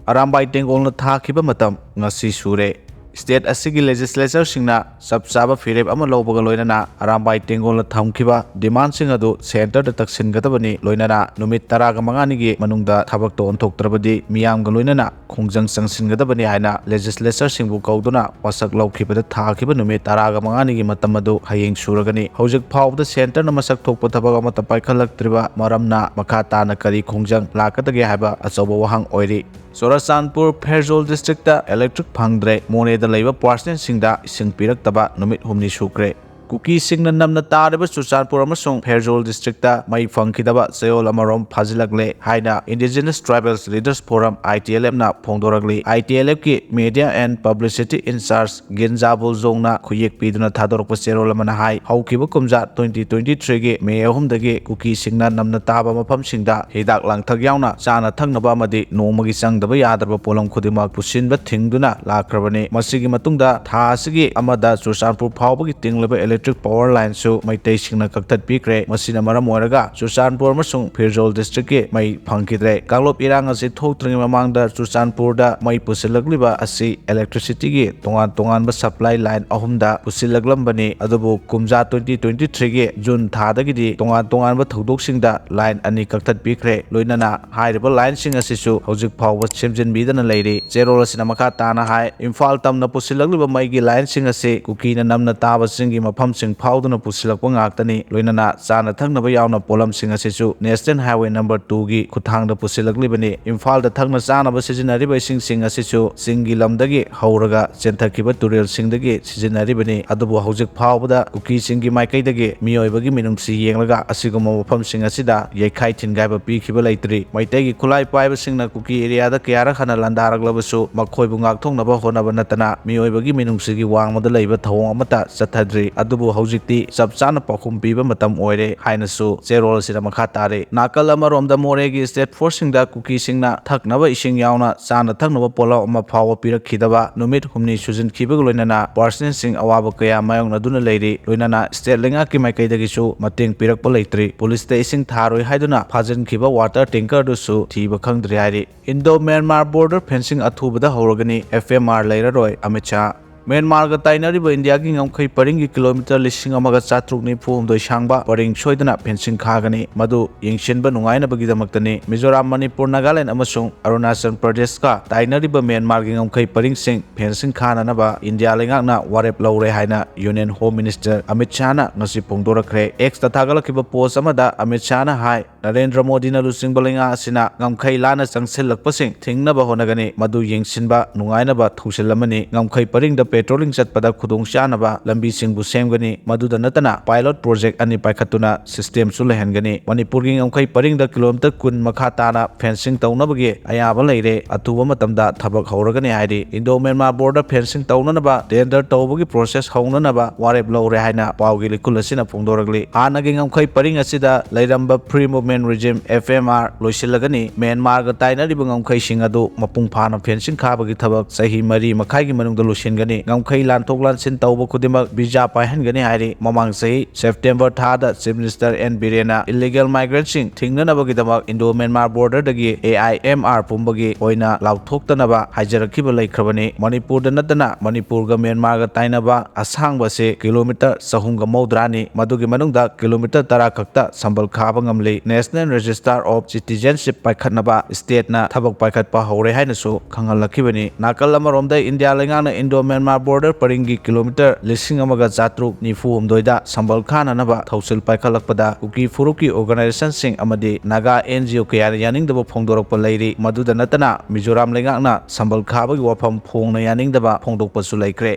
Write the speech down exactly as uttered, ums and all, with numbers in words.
ꯑꯔꯥꯝꯕꯥꯏ ꯇꯦꯡꯒꯣꯜꯅ ꯊꯥꯈꯤꯕ ꯃꯇꯝ ꯉꯁꯤ ꯁꯨꯔꯦ꯫ State ꯑꯁꯤꯒꯤ legislatureꯁꯤꯡꯅ ꯆꯞ ꯆꯥꯕ ꯐꯤꯔꯦꯞ ꯑꯃ ꯂꯧꯕꯒ ꯂꯣꯏꯅꯅ ꯑꯔꯥꯝꯕꯥꯏ ꯇꯦꯡꯒꯣꯜꯅ ꯊꯝꯈꯤꯕ demandꯁꯤꯡ ꯑꯗꯨ centreꯗ ꯇꯛꯁꯤꯟꯒꯗꯕꯅꯤ, ꯂꯣꯏꯅꯅ ꯅꯨꯃꯤꯠ ꯇꯔꯥꯒ ꯃꯉꯥꯅꯤꯒꯤ ꯃꯅꯨꯡꯗ ꯊꯕꯛꯇ ꯑꯣꯟꯊꯣꯛꯇ꯭ꯔꯕꯗꯤ ꯃꯤꯌꯥꯝꯒ ꯂꯣꯏꯅꯅ ꯈꯣꯡꯖꯪ ꯆꯪꯁꯤꯟꯒꯗꯕꯅꯤ ꯍꯥꯏꯅ legislatureꯁꯤꯡꯕꯨ ꯀꯧꯗꯨꯅ ꯋꯥꯁꯛ ꯂꯧꯈꯤꯕꯗ ꯊꯥꯈꯤꯕ ꯅꯨꯃꯤꯠ ꯇꯔꯥꯒ ꯃꯉꯥꯅꯤꯒꯤ ꯃꯇꯝ ꯑꯗꯨ ꯍꯌꯦꯡ ꯁꯨꯔꯒꯅꯤ꯫ ꯍꯧꯖꯤꯛ ꯐꯥꯎꯕꯗ centreꯅ ꯃꯁꯛ ꯊꯣꯛꯄ ꯊꯕꯛ ꯑꯃꯠꯇ ꯄꯥꯏꯈꯠꯂꯛꯇ꯭ꯔꯤꯕ ꯃꯔꯝꯅ ꯃꯈꯥ ꯇꯥꯅ ꯀꯔꯤ ꯈꯣꯡꯖꯪ ꯂꯥꯛꯀꯗꯒꯦ ꯍꯥꯏꯕ ꯑꯆꯧꯕ ꯋꯥꯍꯪ ꯑꯣꯏꯔꯤ꯫ ꯆꯨꯔꯆꯥꯟꯄꯨꯔ ꯐꯦꯔꯖꯣꯜ districtꯇ electric ꯐꯪꯗ꯭ꯔꯦ꯫ ꯃꯣꯔꯦꯗ ꯂꯩꯕ power stationꯁꯤꯡꯗ ꯏꯁꯤꯡ ꯄꯤꯔꯛꯇꯕ ꯅꯨꯃꯤꯠ ꯍꯨꯝꯅꯤ ꯁꯨꯈ꯭ꯔꯦ꯫ ꯀꯨꯀꯤꯁꯤꯡꯅ ꯅꯝꯅ ꯇꯥꯔꯤꯕ ꯆꯨꯔꯆꯥꯟꯄꯨꯔ ꯑꯃꯁꯨꯡ ꯐꯦꯔꯖꯣꯜ districtꯇ ꯃꯩ ꯐꯪꯈꯤꯗꯕ ꯆꯌꯣꯜ ꯑꯃꯔꯣꯝ ꯐꯥꯖꯤꯜꯂꯛꯂꯦ ꯍꯥꯏꯅ Indigenous Tribals Leaders Forum, ITLFꯅ ꯐꯣꯡꯗꯣꯔꯛꯂꯤ꯫ ITLFꯀꯤ Media and Publicity in-charge ꯒꯤꯟꯖꯥꯕꯨꯜ ꯖꯣꯡꯅ ꯈꯨꯌꯦꯛ ꯄꯤꯗꯨꯅ ꯊꯥꯗꯣꯔꯛꯄ ꯆꯦꯔꯣꯜ ꯑꯃꯅ ꯍꯥꯏ, ꯍꯧꯈꯤꯕ ꯀꯨꯝꯖꯥ twenty twenty-threeꯒꯤ May ꯑꯍꯨꯝꯗꯒꯤ ꯀꯨꯀꯤꯁꯤꯡꯅ ꯅꯝꯅ ꯇꯥꯕ ꯃꯐꯝꯁꯤꯡꯗ ꯍꯤꯗꯥꯛ ꯂꯥꯡꯊꯛ ꯌꯥꯎꯅ ꯆꯥꯅ ꯊꯛꯅꯕ ꯑꯃꯗꯤ ꯅꯣꯡꯃꯒꯤ ꯆꯪꯗꯕ ꯌꯥꯗ꯭ꯔꯕ ꯄꯣꯠꯂꯝ ꯈꯨꯗꯤꯡꯃꯛ ꯄꯨꯁꯤꯟꯕ ꯊꯤꯡꯗꯨꯅ ꯂꯥꯛꯈ꯭ꯔꯕꯅꯤ꯫ ꯃꯁꯤꯒꯤ ꯃꯇꯨꯡꯗ ꯊꯥ ꯑꯁꯤꯒꯤ ꯑꯃꯗ ꯆꯨꯔꯆꯥꯟꯄꯨꯔ ꯐꯥꯎꯕꯒꯤ ꯇꯤꯡꯂꯤꯕ electric power lineꯁꯨ ꯃꯩꯇꯩꯁꯤꯡꯅ ꯀꯛꯊꯠꯄꯤꯈ꯭ꯔꯦ꯫ ꯃꯁꯤꯅ ꯃꯔꯝ ꯑꯣꯏꯔꯒ ꯆꯨꯔꯆꯥꯟꯄꯨꯔ ꯑꯃꯁꯨꯡ ꯐꯤꯔꯖꯣꯜ districtꯀꯤ ꯃꯩ ꯐꯪꯈꯤꯗ꯭ꯔꯦ꯫ ꯀꯥꯡꯂꯨꯞ ꯏꯔꯥꯡ ꯑꯁꯤ ꯊꯣꯛꯇ꯭ꯔꯤꯉꯩ ꯃꯃꯥꯡꯗ ꯆꯨꯔꯆꯥꯟꯄꯨꯔꯗ ꯃꯩ ꯄꯨꯁꯤꯜꯂꯛꯂꯤꯕ ꯑꯁꯤ electricityꯒꯤ ꯇꯣꯉꯥꯟ ꯇꯣꯉꯥꯟꯕ supply line ꯑꯍꯨꯝꯗ ꯄꯨꯁꯤꯜꯂꯛꯂꯝꯕꯅꯤ꯫ ꯑꯗꯨꯕꯨ ꯀꯨꯝꯖꯥ twenty twenty-threeꯒꯤ June ꯊꯥꯗꯒꯤꯗꯤ ꯇꯣꯉꯥꯟ ꯇꯣꯉꯥꯟꯕ ꯊꯧꯗꯣꯛꯁꯤꯡꯗ line ꯑꯅꯤ ꯀꯛꯊꯠꯄꯤꯈ꯭ꯔꯦ꯫ ꯂꯣꯏꯅꯅ ꯍꯥꯏꯔꯤꯕ lineꯁꯤꯡ ꯑꯁꯤꯁꯨ ꯍꯧꯖꯤꯛ ꯐꯥꯎꯕ ꯁꯦꯝꯖꯤꯟꯕꯤꯗꯅ ꯂꯩꯔꯤ꯫ ꯆꯦꯔꯣꯜ ꯑꯁꯤꯅ ꯃꯈꯥ ꯇꯥꯅ ꯍꯥꯏ, ꯏꯝꯐꯥꯜ ꯇꯝꯅ ꯄꯨꯁꯤꯜꯂꯛꯂꯤꯕ ꯃꯩꯒꯤ lineꯁꯤꯡ ꯑꯁꯤ ꯀꯨꯀꯤꯅ ꯅꯝꯅ ꯇꯥꯕꯁꯤꯡꯒꯤ ꯃꯐꯝꯁꯤꯡ ꯐꯥꯎꯗꯨꯅ ꯄꯨꯁꯤꯜꯂꯛꯄ ꯉꯥꯛꯇꯅꯤ꯫ ꯂꯣꯏꯅꯅ ꯆꯥꯅ ꯊꯛꯅꯕ ꯌꯥꯎꯅ ꯄꯣꯠꯂꯝꯁꯤꯡ ꯑꯁꯤꯁꯨ National Highway number twoꯒꯤ ꯈꯨꯠꯊꯥꯡꯗ ꯄꯨꯁꯤꯜꯂꯛꯂꯤꯕꯅꯤ꯫ ꯏꯝꯐꯥꯜꯗ ꯊꯛꯅ ꯆꯥꯅꯕ ꯁꯤꯖꯤꯟꯅꯔꯤꯕ ꯏꯁꯤꯡꯁꯤꯡ ꯑꯁꯤꯁꯨ ꯆꯤꯡꯒꯤ ꯂꯝꯗꯒꯤ ꯍꯧꯔꯒ ꯆꯦꯟꯊꯈꯤꯕ ꯇꯨꯔꯦꯜꯁꯤꯡꯗꯒꯤ ꯁꯤꯖꯤꯟꯅꯔꯤꯕꯅꯤ꯫ ꯑꯗꯨꯕꯨ ꯍꯧꯖꯤꯛ ꯐꯥꯎꯕꯗ ꯀꯨꯀꯤꯁꯤꯡꯒꯤ ꯃꯥꯏꯀꯩꯗꯒꯤ ꯃꯤꯑꯣꯏꯕꯒꯤ ꯃꯤꯅꯨꯡꯁꯤ ꯌꯦꯡꯂꯒ ꯑꯁꯤꯒꯨꯝꯕ ꯃꯐꯝꯁꯤꯡ ꯑꯁꯤꯗ ꯌꯩꯈꯥꯏ ꯊꯤꯟꯒꯥꯏꯕ ꯄꯤꯈꯤꯕ ꯂꯩꯇ꯭ꯔꯤ꯫ ꯃꯩꯇꯩꯒꯤ ꯈꯨꯠꯂꯥꯏ ꯄꯥꯏꯕꯁꯤꯡꯅ ꯀꯨꯀꯤ areaꯗ ꯀꯌꯥꯔꯛ ꯍꯟꯅ ꯂꯥꯟꯗꯥꯔꯛꯂꯕꯁꯨ ꯃꯈꯣꯏꯕꯨ ꯉꯥꯛꯊꯣꯛꯅꯕ ꯍꯣꯠꯅꯕ ꯅꯠꯇꯅ ꯃꯤꯑꯣꯏꯕꯒꯤ ꯃꯤꯅꯨꯡꯁꯤꯒꯤ ꯋꯥꯡꯃꯗ ꯂꯩꯕ ꯊꯧꯑꯣꯡ ꯑꯃꯠꯇ ꯆꯠꯊꯗ꯭ꯔꯤ꯫ ꯑꯗꯨꯕꯨ ꯍꯧꯖꯤꯛꯇꯤ ꯆꯞ ꯆꯥꯅ ꯄꯥꯎꯈꯨꯝ ꯄꯤꯕ ꯃꯇꯝ ꯑꯣꯏꯔꯦ ꯍꯥꯏꯅꯁꯨ ꯆꯦꯔꯣꯜ ꯑꯁꯤꯗ ꯃꯈꯥ ꯇꯥꯔꯤ꯫ ꯅꯥꯀꯜ ꯑꯃꯔꯣꯝꯗ ꯃꯣꯔꯦꯒꯤ state forceꯁꯤꯡꯗ ꯀꯨꯀꯤꯁꯤꯡꯅ ꯊꯛꯅꯕ ꯏꯁꯤꯡ ꯌꯥꯎꯅ ꯆꯥꯅ ꯊꯛꯅꯕ ꯄꯣꯠꯂꯝ ꯑꯃ ꯐꯥꯎꯕ ꯄꯤꯔꯛꯈꯤꯗꯕ ꯅꯨꯃꯤꯠ ꯍꯨꯝꯅꯤ ꯁꯨꯖꯤꯟꯈꯤꯕꯒ ꯂꯣꯏꯅꯅ personnelꯁꯤꯡ ꯑꯋꯥꯕ ꯀꯌꯥ ꯃꯥꯌꯣꯛꯅꯗꯨꯅ ꯂꯩꯔꯤ꯫ ꯂꯣꯏꯅꯅ state ꯂꯩꯉꯥꯛꯀꯤ ꯃꯥꯏꯀꯩꯗꯒꯤꯁꯨ ꯃꯇꯦꯡ ꯄꯤꯔꯛꯄ ꯂꯩꯇ꯭ꯔꯤ꯫ Policeꯇ ꯏꯁꯤꯡ ꯊꯥꯔꯣꯏ ꯍꯥꯏꯗꯨꯅ ꯐꯥꯖꯤꯟꯈꯤꯕ water tankerꯗꯨꯁꯨ ꯊꯤꯕ ꯈꯪꯗ꯭ꯔꯤ ꯍꯥꯏꯔꯤ꯫ Indo Myanmar border fencing ꯑꯊꯨꯕꯗ ꯍꯧꯔꯒꯅꯤ, F M R ꯂꯩꯔꯔꯣꯏ, ꯑꯃꯤꯠ ꯁꯥꯍ꯫ ꯃ꯭ꯌꯥꯟꯃꯥꯔꯒ ꯇꯥꯏꯅꯔꯤꯕ ꯏꯟꯗꯤꯌꯥꯒꯤ ꯉꯝꯈꯩ ꯄꯔꯤꯡꯒꯤ ꯀꯤꯂꯣꯃꯤꯇꯔ ꯂꯤꯁꯤꯡ ꯑꯃꯒ ꯆꯥꯇ꯭ꯔꯨꯛ ꯅꯤꯐꯨ ꯍꯨꯝꯗꯣꯏ ꯁꯥꯡꯕ ꯄꯔꯤꯡ ꯁꯣꯏꯗꯅ fencing ꯈꯥꯒꯅꯤ꯫ ꯃꯗꯨ ꯌꯦꯡꯁꯤꯟꯕ ꯅꯨꯡꯉꯥꯏꯅꯕꯒꯤꯗꯃꯛꯇꯅꯤ꯫ ꯃꯤꯖꯣꯔꯥꯝ, ꯃꯅꯤꯄꯨꯔ, ꯅꯥꯒꯥꯂꯦꯟ ꯑꯃꯁꯨꯡ ꯑꯔꯨꯅꯥꯆꯜ ꯄ꯭ꯔꯗꯦꯁꯀ ꯇꯥꯏꯅꯔꯤꯕ ꯃ꯭ꯌꯥꯟꯃꯥꯔꯒꯤ ꯉꯝꯈꯩ ꯄꯔꯤꯡꯁꯤꯡ fencing ꯈꯥꯅꯅꯕ ꯏꯟꯗꯤꯌꯥ ꯂꯩꯉꯥꯛꯅ ꯋꯥꯔꯦꯞ ꯂꯧꯔꯦ ꯍꯥꯏꯅ Union Home Minister ꯑꯃꯤꯠ ꯁꯥꯍꯅ ꯉꯁꯤ ꯐꯣꯡꯗꯣꯔꯛꯈ꯭ꯔꯦ꯫ Xꯇ ꯊꯥꯒꯠꯂꯛꯈꯤꯕ post ꯑꯃꯗ ꯑꯃꯤꯠ ꯁꯥꯍꯅ ꯍꯥꯏ, ꯅꯔꯦꯟꯗ꯭ꯔ ꯃꯣꯗꯤꯅ ꯂꯨꯆꯤꯡꯕ ꯂꯩꯉꯥꯛ ꯑꯁꯤꯅ ꯉꯝꯈꯩ ꯂꯥꯟꯅ ꯆꯪꯁꯤꯜꯂꯛꯄꯁꯤꯡ ꯊꯤꯡꯅꯕ ꯍꯣꯠꯅꯒꯅꯤ꯫ ꯃꯗꯨ ꯌꯦꯡꯁꯤꯟꯕ ꯅꯨꯡꯉꯥꯏꯅꯕ ꯊꯧꯁꯤꯜ ꯑꯃꯅꯤ꯫ ꯉꯝꯈꯩ ꯄꯔꯤꯡꯗ patrolling ꯆꯠꯄꯗ ꯈꯨꯗꯣꯡꯆꯥꯅꯕ ꯂꯝꯕꯤꯁꯤꯡꯕꯨ ꯁꯦꯝꯒꯅꯤ꯫ ꯃꯗꯨꯗ ꯅꯠꯇꯅ pilot project ꯑꯅꯤ ꯄꯥꯏꯈꯠꯇꯨꯅ systemꯁꯨ ꯂꯩꯍꯟꯒꯅꯤ꯫ ꯃꯅꯤꯄꯨꯔꯒꯤ ꯉꯝꯈꯩ ꯄꯔꯤꯡꯗ ꯀꯤꯂꯣꯃꯤꯇꯔ ꯀꯨꯟ ꯃꯈꯥ ꯇꯥꯅ fencing ꯇꯧꯅꯕꯒꯤ ꯑꯌꯥꯕ ꯂꯩꯔꯦ꯫ ꯑꯊꯨꯕ ꯃꯇꯝꯗ ꯊꯕꯛ ꯍꯧꯔꯒꯅꯤ ꯍꯥꯏꯔꯤ꯫ Indo Myanmar border fencing ꯇꯧꯅꯅꯕ tender ꯇꯧꯕꯒꯤ process ꯍꯧꯅꯅꯕ ꯋꯥꯔꯦꯞ ꯂꯧꯔꯦ ꯍꯥꯏꯅ ꯄꯥꯎꯒꯤ ꯂꯤꯈꯨꯜ ꯑꯁꯤꯅ ꯐꯣꯡꯗꯣꯔꯛꯂꯤ꯫ ꯍꯥꯟꯅꯒꯤ ꯉꯝꯈꯩ ꯄꯔꯤꯡ ꯑꯁꯤꯗ ꯂꯩꯔꯝꯕ Free Movement Regime, F M R, ꯂꯣꯏꯁꯤꯜꯂꯒꯅꯤ꯫ ꯃ꯭ꯌꯥꯟꯃꯥꯔꯒ ꯇꯥꯏꯅꯔꯤꯕ ꯉꯝꯈꯩꯁꯤꯡ ꯑꯗꯨ ꯃꯄꯨꯡ ꯐꯥꯅ fencing ꯈꯥꯕꯒꯤ ꯊꯕꯛ ꯆꯍꯤ ꯃꯔꯤ ꯃꯈꯥꯏꯒꯤ ꯃꯅꯨꯡꯗ ꯂꯣꯏꯁꯤꯟꯒꯅꯤ꯫ ꯉꯝꯈꯩ ꯂꯥꯟꯊꯣꯛ ꯂꯥꯟꯁꯤꯟ ꯇꯧꯕ ꯈꯨꯗꯤꯡꯃꯛ visa ꯄꯥꯏꯍꯟꯒꯅꯤ ꯍꯥꯏꯔꯤ꯫ ꯃꯃꯥꯡ ꯆꯍꯤ September ꯊꯥꯗ Chief Minister N ꯕꯤꯔꯦꯟꯅ illegal migrantꯁꯤꯡ ꯊꯤꯡꯅꯅꯕꯒꯤꯗꯃꯛ Indo Myanmar borderꯗꯒꯤ A I M R ꯄꯨꯝꯕꯒꯤ ꯑꯣꯏꯅ ꯂꯥꯎꯊꯣꯛꯇꯅꯕ ꯍꯥꯏꯖꯔꯛꯈꯤꯕ ꯂꯩꯈ꯭ꯔꯕꯅꯤ꯫ ꯃꯅꯤꯄꯨꯔꯗ ꯅꯠꯇꯅ ꯃꯅꯤꯄꯨꯔꯒ ꯃ꯭ꯌꯥꯟꯃꯥꯔꯒ ꯇꯥꯏꯅꯕ ꯑꯁꯥꯡꯕ ꯑꯁꯤ ꯀꯤꯂꯣꯃꯤꯇꯔ ꯆꯍꯨꯝꯒ ꯃꯧꯗ꯭ꯔꯥꯅꯤ꯫ ꯃꯗꯨꯒꯤ ꯃꯅꯨꯡꯗ ꯀꯤꯂꯣꯃꯤꯇꯔ ꯇꯔꯥ ꯈꯛꯇ ꯁꯝꯕꯜ ꯈꯥꯕ ꯉꯝꯂꯤ꯫ National Register of Citizenship ꯄꯥꯏꯈꯠꯅꯕ stateꯅ ꯊꯕꯛ ꯄꯥꯏꯈꯠꯄ ꯍꯧꯔꯦ ꯍꯥꯏꯅꯁꯨ ꯈꯪꯍꯜꯂꯛꯈꯤꯕꯅꯤ꯫ ꯅꯥꯀꯜ ꯑꯃꯔꯣꯝꯗ ꯏꯟꯗꯤꯌꯥ ꯂꯩꯉꯥꯛꯅ Indo Myanmar border ꯄꯔꯤꯡꯒꯤ ꯀꯤꯂꯣꯃꯤꯇꯔ ꯂꯤꯁꯤꯡ ꯑꯃꯒ ꯆꯥꯇ꯭ꯔꯨꯛ ꯅꯤꯐꯨ ꯍꯨꯝꯗꯣꯏꯗ ꯁꯝꯕꯜ ꯈꯥꯅꯅꯕ ꯊꯧꯁꯤꯜ ꯄꯥꯏꯈꯠꯂꯛꯄꯗ ꯀꯨꯀꯤ ꯐꯨꯔꯨꯞꯀꯤ organizationꯁꯤꯡ ꯑꯃꯗꯤ ꯅꯥꯒꯥ N G O ꯀꯌꯥꯅ ꯌꯥꯅꯤꯡꯗꯕ ꯐꯣꯡꯗꯣꯔꯛꯄ ꯂꯩꯔꯤ꯫ ꯃꯗꯨꯗ ꯅꯠꯇꯅ ꯃꯤꯖꯣꯔꯥꯝ ꯂꯩꯉꯥꯛꯅ ꯁꯝꯕꯜ ꯈꯥꯕꯒꯤ ꯋꯥꯐꯝ ꯐꯣꯡꯅ ꯌꯥꯅꯤꯡꯗꯕ ꯐꯣꯡꯗꯣꯛꯄꯁꯨ ꯂꯩꯈ꯭ꯔꯦ꯫